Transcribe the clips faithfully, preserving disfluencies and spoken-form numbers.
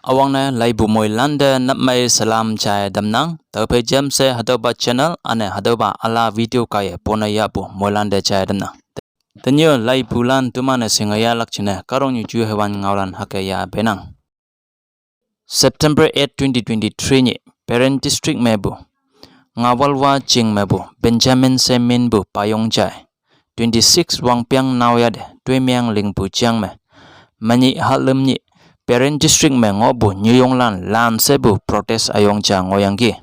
Awang ne laibu moilan te napmai salam chai damnang. Taupe jam se hatauba channel ane hatauba ala video kaiye pona yabu moilan te chai damnang. Tenyo laibulan tumane singaya lak chine karong nyu ju hewan ngaolan hake ya benang. September eight, twenty twenty-three ni Peren District mebu ngawalwa ching mebu Benjamin Semin bu payong jai. Twenty-six wangpiang naoyade Tuemiang Lingpu chiang me. Mani hatlem ni Peren District me ngobu nyuyonglan lan sebu protest ayong ja ngoyangki.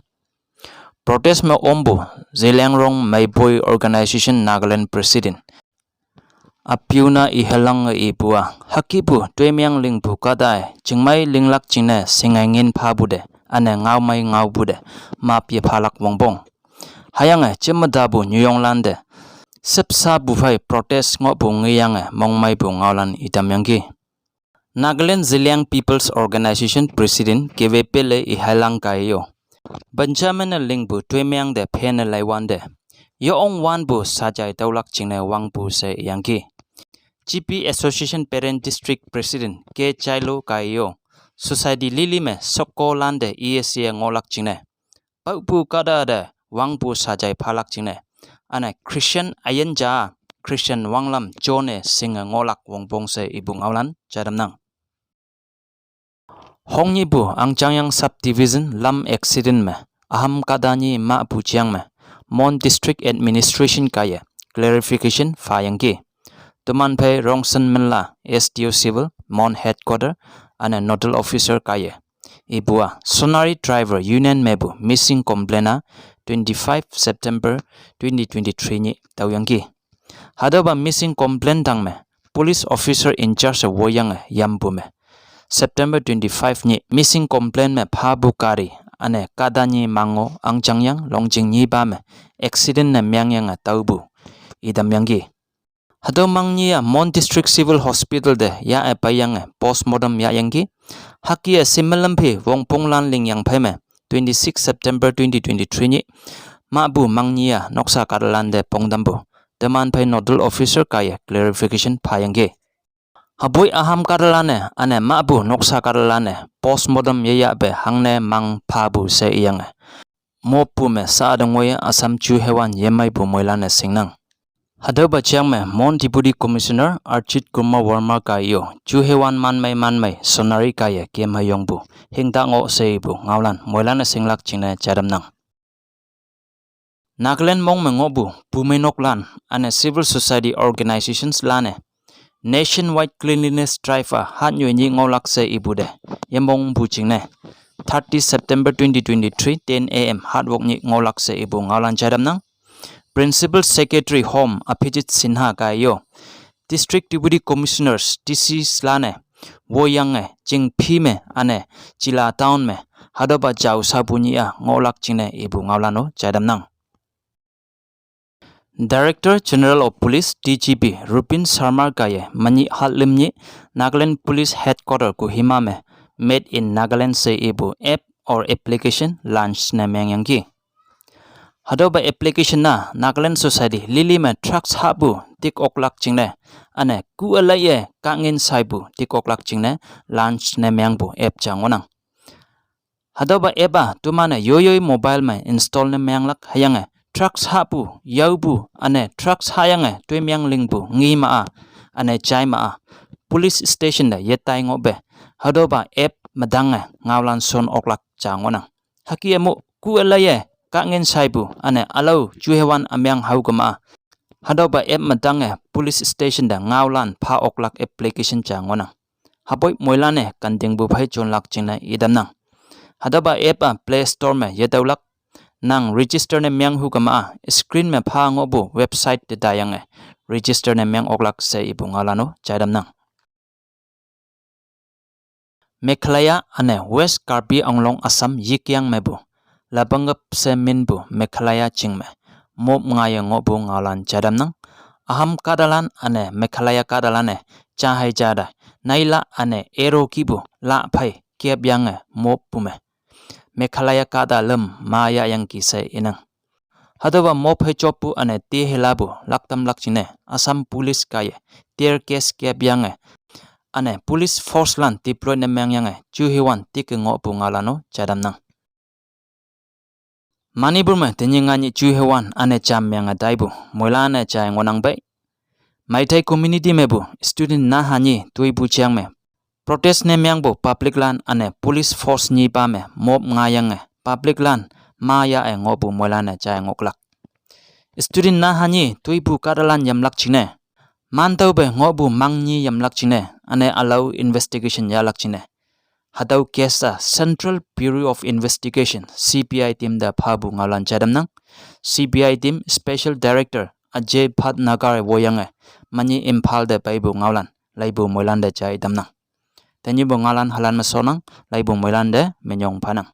Protest me ombu Zeliangrong Meiboi Organization Nagaland President Apiuna Ihelang ibua hakibu Tuemiang Lingpu kadai chingmai linglak chingne singaingin phabude ane ngaomai ngaobude map ye phalak wongbong. Hayange chimadabu nyuyonglande sepsa buphai protest ngobu ngiyange mongmaibu ngaolan idamyangki. Nagaland Zeliang People's Organization President Keve Pele Ihelang kaiyo. Benjamin Lingpu Tuemiang de phene laiwande. Yoong wanbu sajai taulak chingne wangpu se yangki. G P Association Peren District President K Chailo kaiyo. Society lili me sokko lande E S A ngolak chingne. Paupu kada de wangpu sajai phalak chingne. Ane Christian ayen ja, Christian wanglam jone singe ngolak wongbong se ibu ngaolan jadamnang. Hongnyibu Angjangyang Subdivision lam accident me, aham kadani mapu chiang me, Mon District Administration kaiye clarification phayangki. Tuman phei Rongsen Menla, S D O Civil, Mon Headquarter, ane Nodal Officer kaiye. Ibua, Sonari Driver Union mebu missing complaint a twenty-five September twenty twenty-three ni taoyangki. Hatauba missing complaint dang me, police officer in charge woyange yambu me. September twenty-five ni missing complaint me phabu kari, ane kadani mango Angjangyang Longjing nyiba me, accident ne myangyange taobu idamyangki. Hatüo mangnyi-a Mon District Civil Hospital te ya-e peiyange postmortem yahyangki. Hüke-e simelam phi wongponglan lingyang phei me twenty-six September twenty twenty-three nyih mahpu mangnyi-a noksa kahtalan te pongtampu teman phei nodal officer kaiye clarification phayangki. Hüpoi aham kahtalan-e üne mahpu noksa kahtalan-e postmortem yeyahpe hangne mang phapu she iyange moppu me sa te ngoiye Assam juhewan yemeipu moilan-e shingnang. Hatüopa jang me Mon Deputy Commissioner Arjit Kumar Verma kaiye-o juhewan manmei manmei Sonari kaiye kemhei yongpu hingta ngoh she ipu ngaolan moilan-e shinglak jingne jaitamnang. Nagaland mong me ngohpu bumeinoklan üne civil society organizations lan-e nationwide cleanliness drive-a hatnyoi nyih ngohlak she ipu te yemongpu jingne thirty September twenty twenty-three ten A M hatwok nyih ngohlak she ipu ngaolan jaitamnang. Principal Secretary Home Abhijit Sinha kaiye-o District Deputy Commissioners, D Cs lan-e woiyange jing phi me üne jila town me hatüopa jao sapu nyih-a ngohlak jingne ipu ngaolan-o jaitamnang. Director General of Police, D G P, Rupin Sharma kaiye menyih hatlim nyih Nagaland Police Headquarter Kohima me Made in Nagaland she ipu app or application launch ne mengyangki. Hatüopa application-a Nagaland society lili me drugs hahpu tik oklak jingne üne ku-e laiye kangin shaipu tik oklak jingne launch ne mengpu app ja ngohnang. Hatüopa app-a teman-e yoiyoi mobile me install ne menglak hüyange drugs hahpu, yaopu, üne drugs hahyange toimyang lingpu ngi ma-a, üne jai ma-a, police station te yetai ngohpe hatüopa app medange ngaolan shon oklak ja ngohnang. Hüke-e mo ku-e laiye kangin shaipu üne ülao juhewan ümeng hao kema-a hatüopa app medange police station te ngaolan pha oklak application ja ngohnang. Hüpoi moilan-e kantingpu phei jonlak jingne itamnang. Hatüopa app-a Play Store me yetaolak, nang register ne menghu kema-a screen me pha ngohpu website te taiyange register ne meng oklak she ipu ngaolan-o jaitamnang. Meghalaya üne West Karbi Anglong Assam yikyang mepu Lapangap she minpu Meghalaya jing me mop ngaiye ngohpu ngaolan jaitamnang. Aham kahtalan üne Meghalaya kahtalan-e jahei jate naila üne ero kihpu la phei kepyange moppu me Meghalaya kahta lüm ma yahyangki she inang. Hatüopa mop hei joppu üne te heilapu laktamlak jingne Assam Police kaiye tear gas kepyange ane police force lan deploy ne mengyange juhiwan tike ngohpu ngaolan-o jaidamnang. Manipur me tenyih nganyih juhiwan ane jam menge taipu moilan-e jai ngohnang pei. Meitei community mepu student naha nyi toipu jeng me protest ne mengpu public lan ane police force nyipa me mob ngaiyange public lan mayahe ngohpu moilan-e jai ngohlak. Student naha nyi toipu kahtalan yamlak jingne, mantüope ngohpu mang nyi yamlak jingne, üne ülao investigation yahlak jingne, hatüo case-a Central Bureau of Investigation, C B I team te phapu ngaolan jaitamnang. C B I team Special Director Ajay Bhatnagar woiyange menyih Imphal te peipu ngaolan leipu moilan te jaitamnang. Tenyihpu ngaolan halan me shonnang, leipu moilan te minyong phanang.